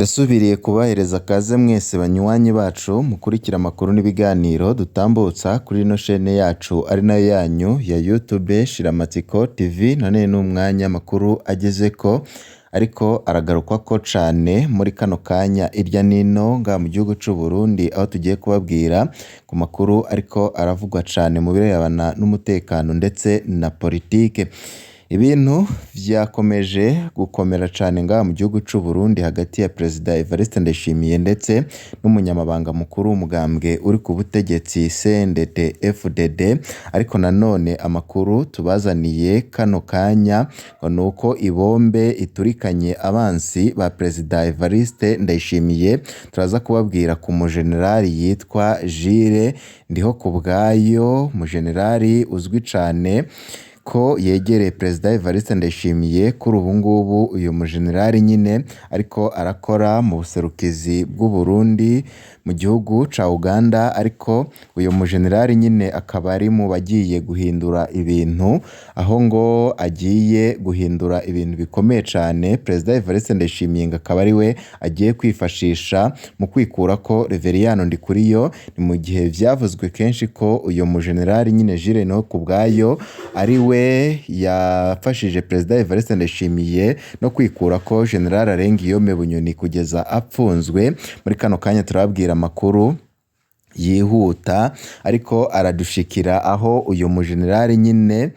Ndasubiriye kubahereza kaze mwese banywanyi bacu mukurikira amakuru n'ibiganiro dutambutsa kuri ino shene yacu ari nayo yanyu ya YouTube Shiramatsiko TV. None n'umwanya amakuru agezeko ariko aragarukwako cane muri kano kanya irya nino ngaha mu gihugu c'u Burundi, aho tugiye kubabwira ku makuru ariko aravugwa cane mu birebana n'umutekano ndetse na politike. Ibintu vyakomeje gukomera cane ngaha mu gihugu c'u Burundi hagati ya Perezida Evariste Ndayishimiye ndetse n'umunyamabanga mukuru w'umugambwe uri ku butegetsi CNDD FDD, ariko nanone amakuru tubazaniye kano kanya ngo nuko ibombe iturikanye abansi ba Perezida Evariste Ndayishimiye. Turaza kubabwira ku mujenerali yitwa Jules Ndihokubwayo, umujenerali uzwi cane ko yegereye Perezida Evariste Ndayishimiye. Kuri ubu ngubu uyu mujenerali nyine ariko arakora mu buserukizi bw'u Burundi mu gihugu ca Uganda, ariko uyu mujenerali nyine akaba ari mu bagiye guhindura ibintu, aho ngo agiye guhindura ibintu bikomeye cane. Perezida Evariste Ndayishimiye ngo akaba ari we agiye kwifashisha mu kwikurako Reveriyano Ndikuriyo. Ni mu gihe vyavuzwe kenshi ko uyu mujenerali nyine Jules Ndihokubwayo ari we yafashije Perezida Evariste Ndayishimiye no kwikurako General Arengiyome Bunyoni kugeza apfunzwe. Muri kano kanya turababwira amakuru yihuta ariko aradushikira, aho uyu mujenerali nyine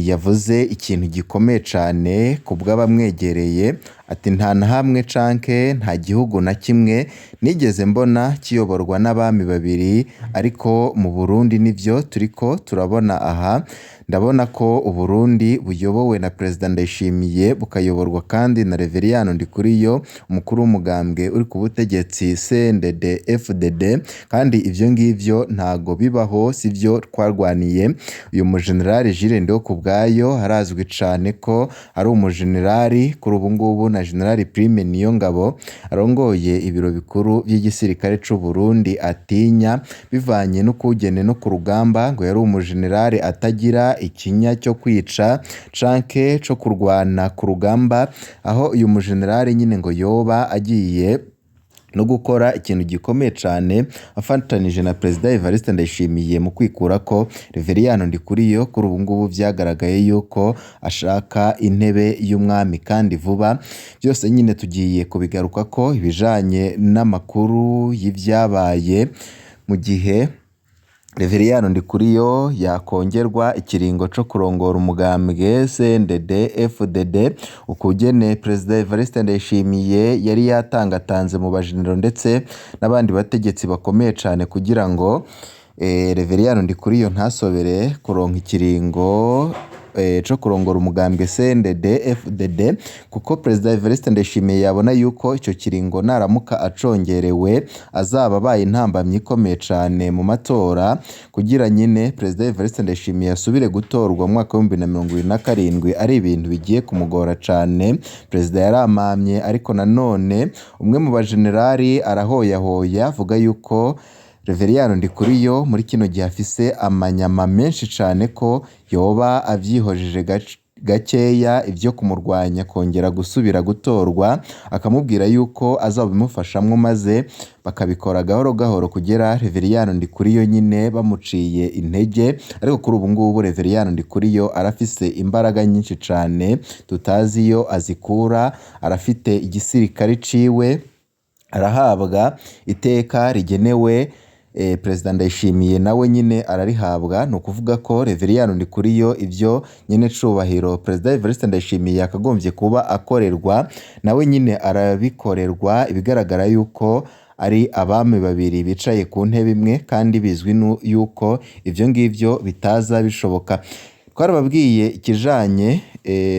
yavuze ikintu gikomeye cane ku bw'abamwegereye, ati nta na hamwe canke nta gihugu na kimwe nigeze mbona kiyoborwa n'abami babiri, ariko mu Burundi nivyo turiko turabona aha. Ndabona ko Uburundi buyobowe na Perezida Ndayishimiye, bukayoborwa kandi na Reveriyano Ndikuriyo, umukuru w'umugambwe uri ku butegetsi CNDD FDD, kandi ivyo ngivyo ntago bibaho, sivyo twarwaniye. Uyu mujenerali Jules Ndihokubwayo arazwi cane ko ari umujenerali kuri ubu ngubu na General Prime Niyongabo arongoye ibiro bikuru vy'igisirikare c'u Burundi atinya, bivanye n'ukugene no ku rugamba ngo yari umujenerali atagira ikinya cyo kwica canke co kurwana ku rugamba, aho uyu mujenerali nyine ngo yoba agiye no gukora ikintu gikomeye cane afatanije na Perezida Evariste Ndayishimiye mu kwikurako Reveriyano Ndikuriyo. Kuri ubu ngubu vyagaragaye yuko ashaka intebe y'umwami kandi vuba. Byose nyine tugiye kubigarukako, ibijanye n'amakuru y'ivyabaye mu gihe Reveriyano Ndikuriyo yakongerwa ikiringo co kurongora umugambwe CNDD FDD, ukugene Perezida Evariste Ndayishimiye yari yatangatanze mu bajenero ndetse n'abandi bategetsi bakomeye cane kugira ngo Reveriyano Ndikuriyo ntasobere kuronka ikiringo co kurongora umugambwe CNDD FDD, kuko Perezida Evariste Ndayishimiye yabona yuko ico kiringo naramuka acongerewe azaba abaye intambamyi ikomeye cane mu matora, kugira nyine Perezida Evariste Ndayishimiye asubire gutorwa mu mwaka w'2027 ari ibintu bigiye kumugora cane. Perezida yaramamye, ariko nanone umwe mu bajenerali arahoyahoya avuga yuko Reveriyano Ndikuriyo muri kino gihe afise amanyama menshi cane, ko yoba avyihojeje gakeya ivyo kumurwanya kongera gusubira gutorwa, akamubwira yuko azobimufashamwo maze bakabikora gahoro gahoro kugera Reveriyano Ndikuriyo nyine bamuciye intege. Ariko kuri ubu ngubu Reveriyano Ndikuriyo arafise imbaraga nyinshi cane tutazi iyo azikura, arafite igisirikare ciwe, arahabwa iteka rigenewe Perezida Ndayishimiye nawe nyine ararihabwa. Ni ukuvuga ko Reveriyano Ndikuriyo ivyo nyene cubahiro Perezida Evariste Ndayishimiye yakagombye kuba akorerwa nawe nyine arabikorerwa. Ibigaragara yuko ari abami babiri bicaye ku ntebe imwe kandi bizwi yuko ivyo ngivyo bitaza bishoboka. Twarababwiye ikijanye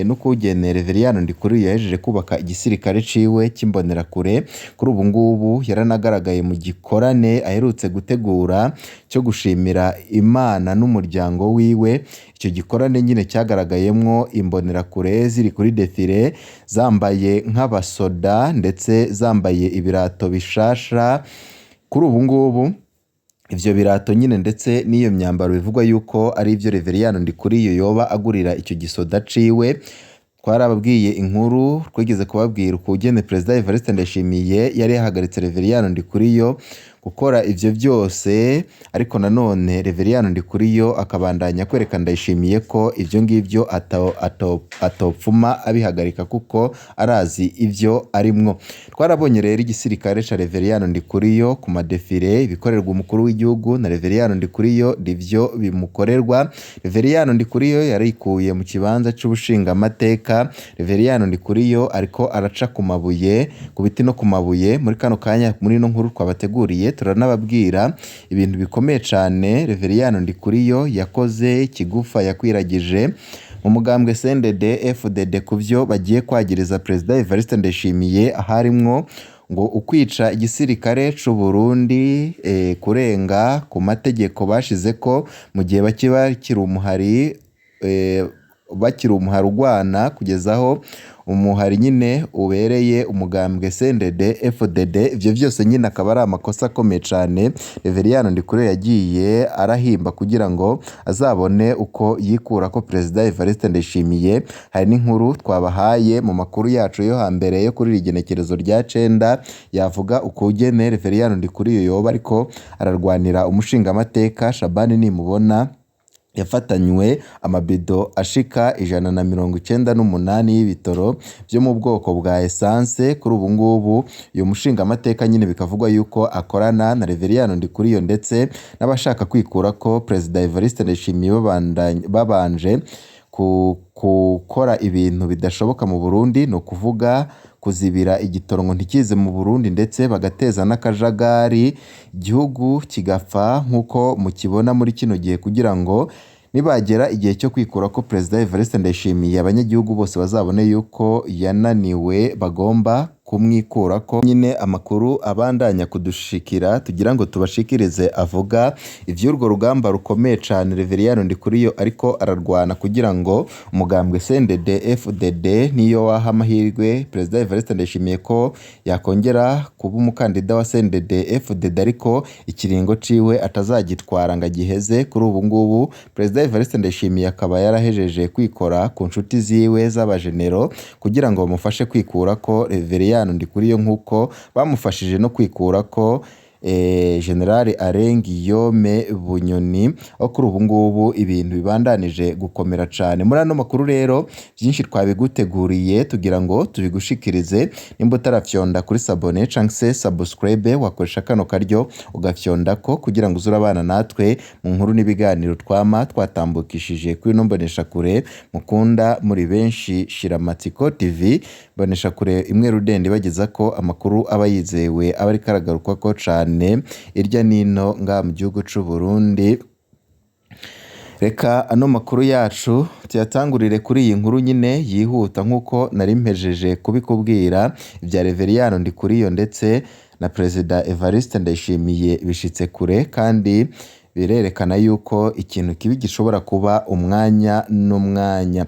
n'ukugene Reveriyano Ndikuriyo yahejeje kubaka igisirikare ciwe c'imbonerakure. Kuri ubu ngubu yaranagaragaye mu gikorane aherutse gutegura cyo gushimira Imana n'umuryango wiwe. Ico gikorane nyine cyagaragayemwo imbonerakure ziri kuri defile zambaye nk'abasoda ndetse zambaye ibirato bishasha. Kuri ubu ngubu ivyo birato nyine ndetse n'iyo myambaro bivugwa yuko ari ivyo Reveriyano Ndikuriyo yoba agurira ico gisoda ciwe. Twarababwiye inkuru twigeze kubabwira ukugene Perezida Evariste Ndayishimiye yari yahagaritse Reveriyano Ndikuriyo gukora ivyo byose, ariko nanone Reveriyano Ndikuriyo akabandanya kwereka Ndayishimiye ko ivyo ngivyo atopfuma abihagarika kuko arazi ivyo arimwo. Twarabonye rero igisirikare ca Reveriyano Ndikuriyo ku madefire, ibikorerwa umukuru w'igihugu na Reveriyano Ndikuriyo nivyo bimukorerwa. Reveriyano Ndikuriyo yarikuye mu kibanza c'ubushingamateka. Reveriyano Ndikuriyo ariko araca ku mabuye, ku biti no ku mabuye. Muri kano kanya muri ino nkuru twabateguriye turanababwira ibintu bikomeye cane Reveriyano Ndikuriyo yakoze, kigufa yakwiragije mu mugambwe CNDD FDD ku vyo bagiye kwagiriza Perezida Evariste Ndayishimiye, aharimwo ngo ukwica igisirikare c'u Burundi, kurenga ku mategeko bashizeko mu gihe bakiri umuhari, bakiri umuhari ugwana kugeza aho umuhari nyine ubereye umugambwe CNDD FDD. Ivyo vyose nyine akaba ari amakosa akomeye cane Reveriyano Ndikuriyo yagiye arahimba kugira ngo azabone uko yikurako Perezida Evariste Ndayishimiye. Hari n'inkuru twabahaye mu makuru yacu yo hambere yo kuri iri genekerezo rya cenda yavuga ukugene Reveriyano Ndikuriyo yoba ariko ararwanira umushingamateka Shabani Nimubona yafatanywe amabido ashika 198 y'ibitoro vyo mu bwoko bwa essence. Kuri ubu ngubu uyu mushingamateka nyine bikavugwa yuko akorana na Reveriyano Ndikuriyo ndetse n'abashaka kwikurako Perezida Evariste Ndayishimiye babanje gukora ibintu bidashoboka mu Burundi, ni ukuvuga kuzibira igitoro ngo ntikize mu Burundi, ndetse bagateza n'akajagari igihugu kigapfa nk'uko mukibona muri kino gihe, kugira ngo nibagera igihe cyo kwikurako Perezida Evariste Ndayishimiye abanyagihugu bose bazabone yuko yananiwe, bagomba kumwikurako. Nyine amakuru abandanya kudushikira tugira ngo tubashikirize avuga ivy'urwo rugamba rukomeye cane Reveriyano Ndikuriyo ariko ararwana kugira ngo umugambwe CNDD FDD niyo waha amahirwe Perezida Evariste Ndayishimiye ko yakongera kuba umukandida wa CNDD FDD, ariko ikiringo ciwe atazagitwara ngo agiheze. Kuri ubu ngubu Perezida Evariste Ndayishimiye akaba yarahejeje kwikora ku nshuti ziwe z'abajenero kugira ngo bamufashe kwikurako Reveriyano Ndikuriyo, nk'uko bamufashije no kwikurako General Alain Guillaume Bunyoni, aho kuri ubu ngubu ibintu bibandanije gukomera cane. Muri ano makuru rero vyinshi twabiguteguriye tugira ngo tubigushikirize. Nimba utarafyonda kuri sabone canke se subscribe, wakoresha kano karyo ugafyondako kugira ngo uze urabana natwe mu nkuru n'ibiganiro twama twatambukishije kuri ino mboneshakure mukunda muri benshi, Shiramatsiko TV, mboneshakure imwe rudende ibagezako amakuru aba yizewe, aba ariko aragarukwako cane irya nino ngaha mu gihugu c'u Burundi. Reka ano makuru yacu tuyatangurire kuri iyi nkuru nyine yihuta nk'uko nari mpejeje kubikubwira, ibya Reveriyano Ndikuriyo ndetse na Perezida Evariste Ndayishimiye bishitse kure, kandi birerekana yuko ikintu kibi gishobora kuba umwanya n'umwanya.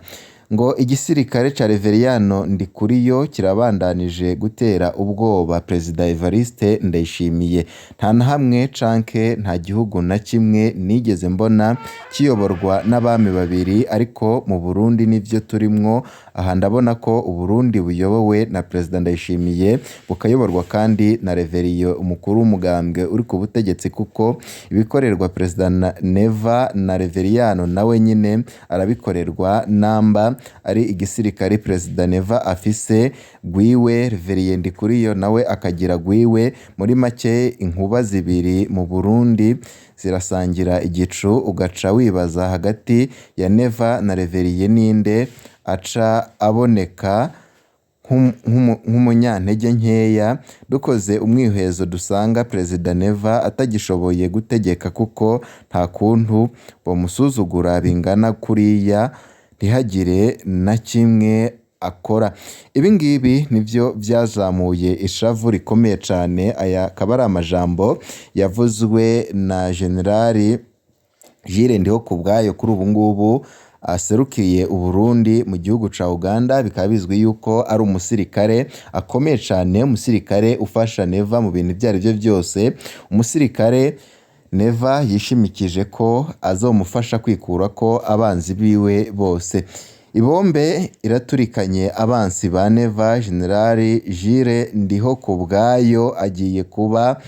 Ngo igisirikare ca Reveriyano Ndikuriyo kirabandanije gutera ubwoba Perezida Evariste Ndayishimiye. Nta na hamwe canke nta gihugu na kimwe nigeze mbona kiyoborwa n'abami babiri, ariko mu Burundi nivyo turimwo. Aha ndabona ko Uburundi buyobowe na Perezida Ndayishimiye, bukayoborwa kandi na Reveriyo umukuru w'umugambwe uri ku butegetsi, kuko ibikorerwa Perezida Neva na Reveriyano nawe nyine arabikorerwa, namba ari igisirikare Perezida Neva afise gwiwe, Reveriye Ndikuriyo nawe akagira gwiwe. Muri make inkuba zibiri mu Burundi zirasangira igicu, ugaca wibaza hagati ya Neva na Reveriye ninde aca aboneka nk'umunyantege nkeya. Dukoze umwihwezo dusanga Perezida Neva atagishoboye gutegeka, kuko nta kuntu bomusuzugura bingana kuriya ntihagire na kimwe akora. Ibi ngibi nivyo vyazamuye ishavu rikomeye cane. Aya akaba ari amajambo yavuzwe na Generali Jules Ndihokubwayo, kuri ubu ngubu aserukiye Uburundi mu gihugu ca Uganda. Bikaba bizwi yuko ari umusirikare akomeye cane, umusirikare ufasha Neva mu bintu ivyo arivyo vyose, umusirikare Neva yishimikije ko azomufasha kwikurako abanzi biwe bose. Ibombe iraturikanye abansi ba Neva. General Jules Ndihokubwayo agiye kuba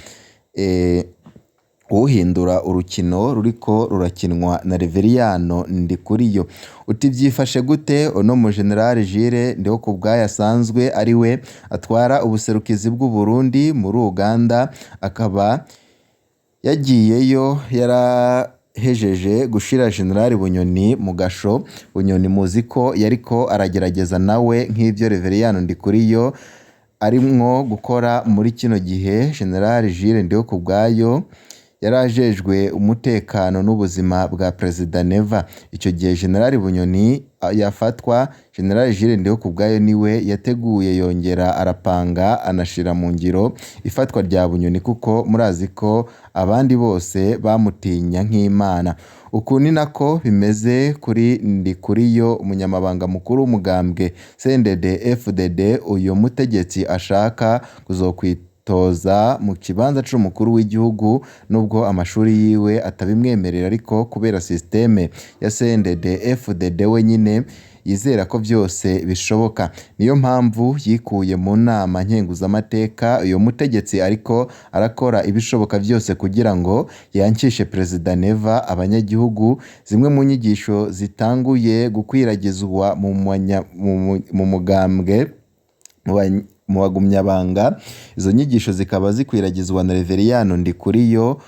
uhindura urukino ruriko rurakinwa na Reveriyano Ndikuriyo. Uti vyifashe gute? Uno mu General Jules Ndihokubwayo asanzwe ari we atwara ubuserukizi bw'u Burundi muri Uganda, akaba yagiyeyo yarahejeje gushira General Bunyoni mu gasho. Bunyoni muzi ko yariko aragerageza nawe nk'ivyo Reveriyano Ndikuriyo arimwo gukora muri kino gihe. General Jules Ndihokubwayo yarajejwe umutekano n'ubuzima bwa Perezida Neva. Ico gihe General Bunyoni yafatwa, General Jules Ndihokubwayo niwe yateguye yongera arapanga anashira mu ngiro ifatwa rya Bunyoni, kuko murazi ko abandi bose bamutinya nk'Imana. Uku ni nako bimeze kuri Ndikuriyo, umunyamabanga mukuru w'umugambwe CNDD FDD. Uyu mutegetsi ashaka kuzokwitoza mu kibanza c'umukuru w'igihugu, nubwo amashuri yiwe atabimwemerera, ariko kubera systeme ya CNDD FDD we nyine yizera ko vyose bishoboka. Niyo mpamvu yikuye mu nama nkenguzamateka. Uyu mutegetsi ariko arakora ibishoboka vyose kugira ngo yankishe Perezida Neva abanyagihugu. Zimwe mu nyigisho zitanguye gukwiragizwa mu mugambwe mu bagumyabanga, izo nyigisho zikaba zikwiragizwa na Reveriyano Ndikuriyo.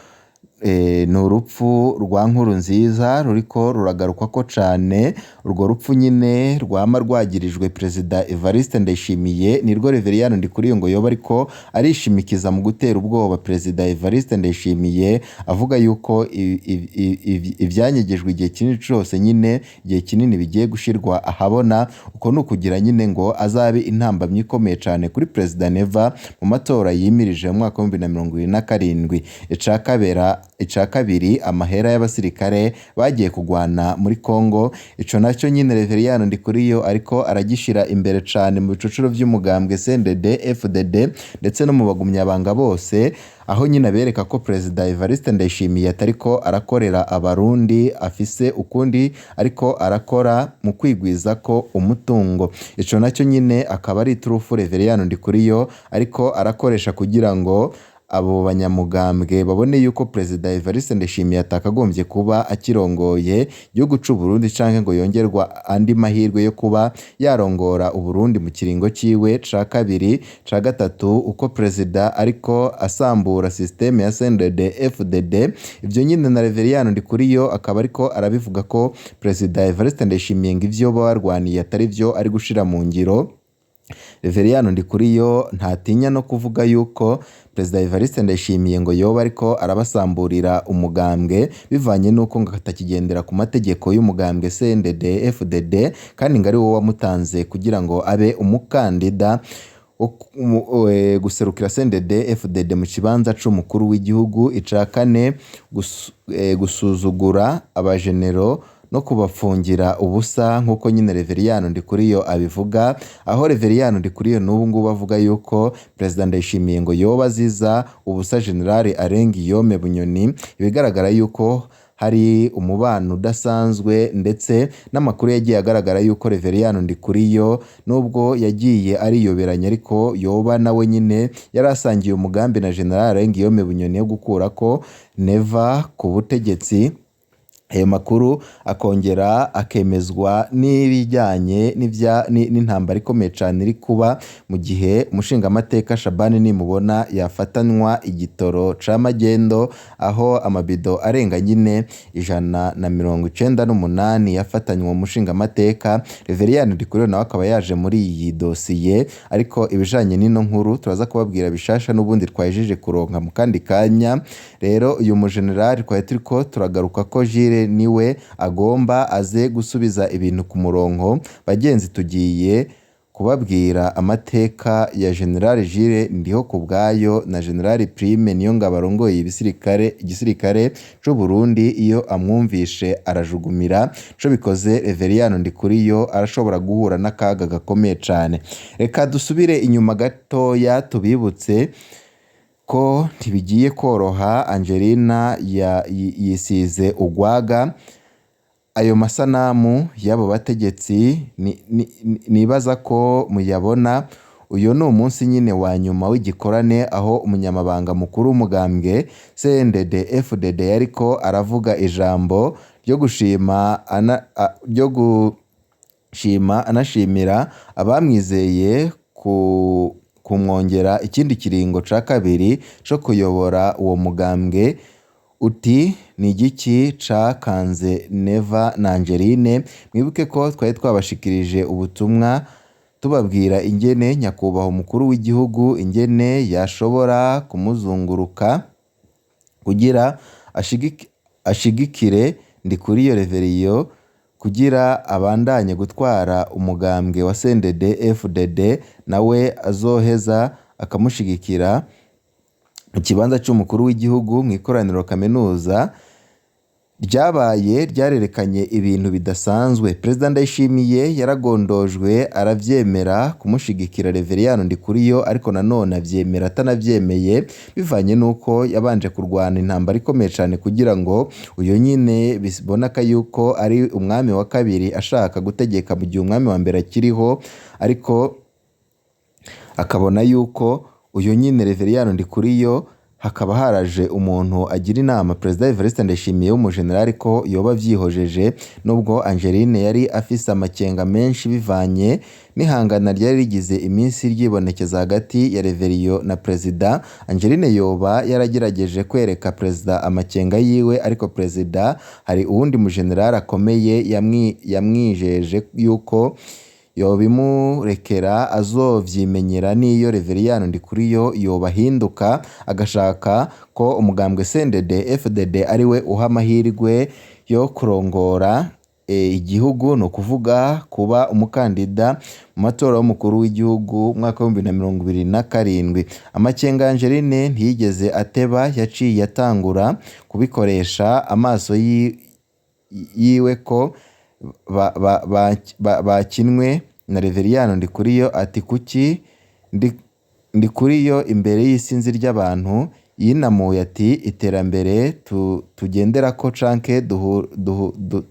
Ni urupfu rwa Nkurunziza ruriko ruragarukwako cane. Urwo rupfu nyine rwama rwagirijwe Perezida Evariste Ndayishimiye, nirwo Reveriyano Ndikuriyo ngo yoba ariko arishimikiza mu gutera ubwoba Perezida Evariste Ndayishimiye, avuga yuko ivyanyegejwe igihe kinini cose nyine, igihe kinini bigiye gushirwa ahabona. Uko ni ukugira nyine ngo azabe intambamyi ikomeye cane kuri Perezida Neva mu matora yimirije mu mwaka w'ibihumbi na 2027. Ica kabiri, amahera y'abasirikare bagiye kugwana muri Congo, ico naco nyine Reveriyano Ndikuriyo ariko aragishira imbere cane mu bicocoro vy'umugambwe CNDD FDD ndetse no mu bagumyabanga bose, aho nyine abereka ko Perezida Evariste Ndayishimiye atariko arakorera abarundi, afise ukundi ariko arakora mu kwigwiza ko umutungo. Ico naco nyine akaba ari iturufu Reveriyano Ndikuriyo ariko arakoresha kugira ngo abo banyamugambwe babone yuko Perezida Evariste Ndayishimiye atakagombye kuba akirongoye igihugu c'u Burundi, canke ngo yongerwa andi mahirwe yo kuba yarongora Uburundi mu kiringo ciwe ca kabiri, ca gatatu, uko Perezida ariko asambura systeme ya CNDD FDD. Ivyo nyine na Reveriyano Ndikuriyo akaba ariko arabivuga ko Perezida Evariste Ndayishimiye ngo ivyo barwaniye atari vyo ari gushira mu ngiro. Reveriyano Ndikuriyo ntatinya no kuvuga yuko Perezida Evariste Ndayishimiye ngo yoba ariko arabasamburira umugambwe, bivanye n'uko ngo atakigendera ku mategeko y'umugambwe CNDD FDD, kandi ngo ari wo wamutanze kugira ngo abe umukandida wo guserukira CNDD FDD mu kibanza c'umukuru w'igihugu. Ica kane, gusuzugura abajenero no kubapfungira ubusa, nk'uko nyine Reveriyano Ndikuriyo abivuga, aho Reveriyano Ndikuriyo n'ubu ngubu avuga yuko Perezida Ndayishimiye ngo yoba aziza ubusa General Alain Guillaume Bunyoni. Ibigaragara yuko hari umubano udasanzwe, ndetse n'amakuru yagiye agaragara yuko Reveriyano Ndikuriyo nubwo yagiye ariyoberanya, ariko yoba nawe nyine yari asangiye umugambi na General Alain Guillaume Bunyoni yo gukurako Neva ku butegetsi. Ayo makuru akongera akemezwa n'ibijyanye n'intambara ikomeye cane iri kuba mu gihe umushingamateka Shabani Nimubona yafatanwa igitoro ca magendo, aho amabido arenga nyine 198 yafatanywe umushingamateka. Reveriyano Ndikuriyo nawe akaba yaje muri iyi dosiye, ariko ibijanye n'ino nkuru turaza kubabwira bishasha n'ubundi twahejeje kuronka mu kandi kanya. Rero uyu mujenerali twari turiko turagaruka ko Jules niwe agomba aze gusubiza ibintu ku murongo. Bagenzi, tugiye kubabwira amateka ya General Jules Ndihokubwayo na General Prime Niyongabo arongoye igisirikare c'u Burundi. Iyo amwumvishe arajugumira. Ico bikoze Reveriyano Ndikuriyo arashobora guhura n'akaga gakomeye cane. Reka dusubire inyuma gatoya tubibutse ko ntibigiye koroha. Angelina yisize ugwaga. Ayo masanamu y'abo bategetsi nibaza ko muyabona. Uyu ni umunsi nyine wa nyuma w'igikorane aho umunyamabanga mukuru w'umugambwe CNDD FDD yariko aravuga ijambo ryo gushima ryo gushima anashimira abamwizeye kumwongera ikindi kiringo ca kabiri co kuyobora uwo mugambwe. Uti ni igiki cakanze Neva na Angeline? Mwibuke ko twari twabashikirije ubutumwa tubabwira ingene nyakubahwa umukuru w'igihugu ingene yashobora kumuzunguruka kugira ashigikire Ndikuriyo Reveriyo kugira abandanye gutwara umugambwe wa CNDD FDD, nawe azoheza akamushigikira mu kibanza c'umukuru w'igihugu. Mu ikoraniro kaminuza ryabaye ryarerekanye ibintu bidasanzwe. Perezida Ndayishimiye yaragondojwe aravyemera kumushigikira Reveriyano Ndikuriyo, ariko nanone avyemera atanavyemeye bivanye n'uko yabanje kurwana intambara ikomeye cane kugira ngo uyo nyine biboneka yuko ari umwami wa kabiri ashaka gutegeka mu gihe umwami wa mbere akiriho, ariko akabona yuko uyu nyine Reveriyano Ndikuriyo hakaba haraje umuntu agira inama Perezida Evariste Ndayishimiye w'umujenerali ko yoba avyihojeje, nubwo Angeline yari afise amakenga menshi bivanye n'ihangana ryari rigize iminsi ryibonekeza hagati ya Reveriyo na Perezida. Angeline yoba yaragerageje kwereka Perezida amakenga yiwe, ariko Perezida hari uwundi mujenerali akomeye yamwijeje yuko yobimurekera azovyimenyera n'iyo Reveriyano Ndikuriyo yobahinduka agashaka ko umugambwe CNDD FDD ariwe uha amahirwe yo kurongora igihugu, ni ukuvuga kuba umukandida mu matora y'umukuru w'igihugu umwaka w'2027. Amakenga Angeline ntiyigeze ateba, yaciye atangura kubikoresha amaso yiwe ko bakinwe na Reveriyano Ndikuriyo. Ati kuki Ndikuriyo imbere y'isinzi ry'abantu yinamuye ati iterambere tugenderako canke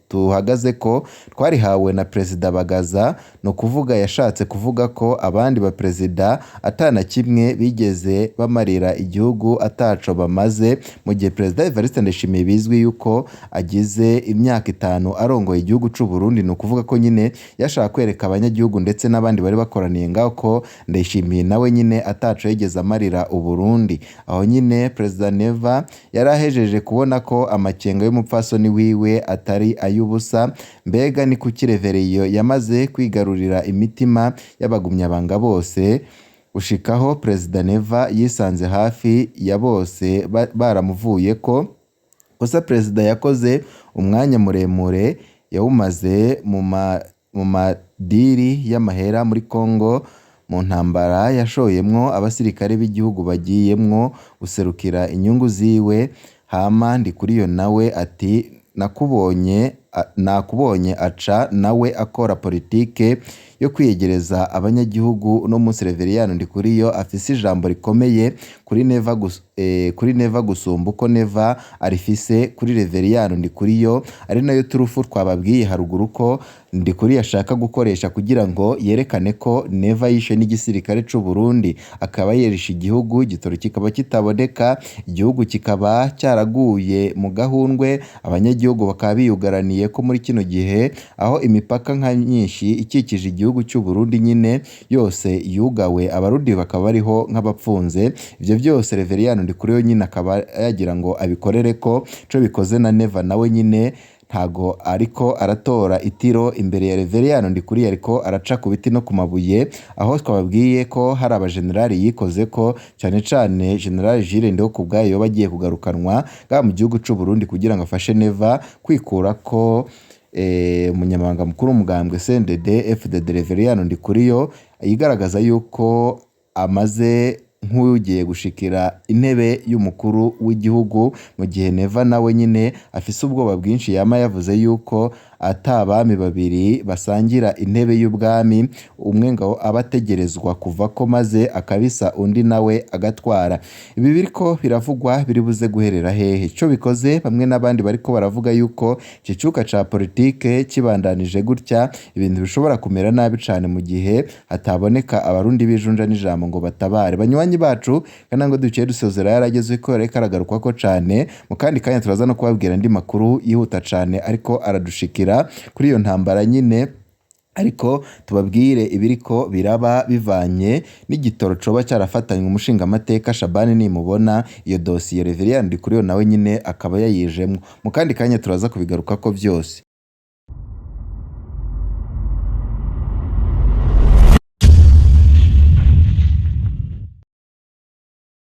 tuhagazeko twarihawe na Perezida Bagaza. Ni ukuvuga yashatse kuvuga ko abandi baperezida atana kimwe bigeze bamarira igihugu ataco bamaze, mu gihe Perezida Evariste Ndayishimiye bizwi yuko agize imyaka 5 arongoye igihugu c'u Burundi. Ni ukuvuga ko nyine yashaka kwereka abanyagihugu ndetse n'abandi bari bakoraniye ngaho ko Ndayishimiye nawe nyine ataco yigeze amarira Uburundi. Aho nyine Perezida Neva yarahejeje kubona ko amakenga y'umupfasoni wiwe atari ay'ubusa. Mbega ni kuki Reveriyo yamaze kwigarurira imitima y'abagumyabanga bose gushikaho Perezida Neva yisanze hafi ya bose baramuvuyeko? Kosa Perezida yakoze umwanya muremure yawumaze mu madiri y'amahera muri Congo, mu ntambara yashoyemwo abasirikare b'igihugu bagiyemwo guserukira inyungu ziwe. Hama Ndikuriyo nawe ati nakubonye aca nawe akora politike yo kwiyegereza abanyagihugu. Uno munsi Reveriyano Ndikuriyo afise ijambo rikomeye kuri Neva kuri Neva gusumba uko Neva arifise kuri Reveriyano Ndikuriyo, ari nayo turufu twababwiye haruguru ko Ndikuriyo ashaka gukoresha kugira ngo yerekane ko Neva yishe n'igisirikare c'u Burundi, akaba yerisha igihugu, igitoro kikaba kitaboneka, igihugu kikaba cyaraguye mu gahundwe, abanyagihugu bakaba biyugaraniye ko muri kino gihe aho imipaka nka myinshi ikikije igihugu cy'u Burundi nyine yose yugawe, abarundi bakaba bariho nk'abapfunze. Ivyo byose Reveriyano Ndikuriyo nyine akaba yagira ngo abikorere ko co bikoze na Neva nawe nyine ntago ariko aratora itiro imbere ya Reveriyano Ndikuriyo, ariko araca ku biti no ku mabuye, aho twababwiye ko hari abajenerali yikoze ko cyane cane General Jules Ndihokubwayo yoba agiye kugarukanwa ngaha mu gihugu c'u Burundi kugira ngo afashe Neva kwikura ko umunyamabanga mukuru w'umugambwe CNDD FDD Reveriyano Ndikuriyo yigaragaza yuko amaze nk'ugiye gushikira intebe y'umukuru w'igihugu, mu gihe Neva nawe nyine afise ubwoba bwinshi yama yavuze yuko ata bami babiri basangira intebe y'ubwami, umwe ngo aba ategerezwa kuvako maze akabisa undi nawe agatwara. Ibi biriko biravugwa biri buze guherera hehe? Ico bikoze bamwe n'abandi bariko baravuga yuko iki cuka ca politike kibandanije gutya ibintu bishobora kumera nabi cane mu gihe hataboneka abarundi bijunja n'ijambo ngo batabare. Banywanyi bacu kandi ngo duciye dusozera yarageze ko yariko aragarukwako cane, mu kandi kanya turaza no kubabwira andi makuru yihuta cane ariko aradushikira kuri iyo ntambara nyine, ariko tubabwire ibiriko biraba bivanye n'igitoro coba carafatanywe umushingamateka Shabani Nimubona, iyo dosiye Reverien Ndikuriyo nawe nyine akaba yayijemwo. Mu kandi kanya turaza kubigarukako vyose.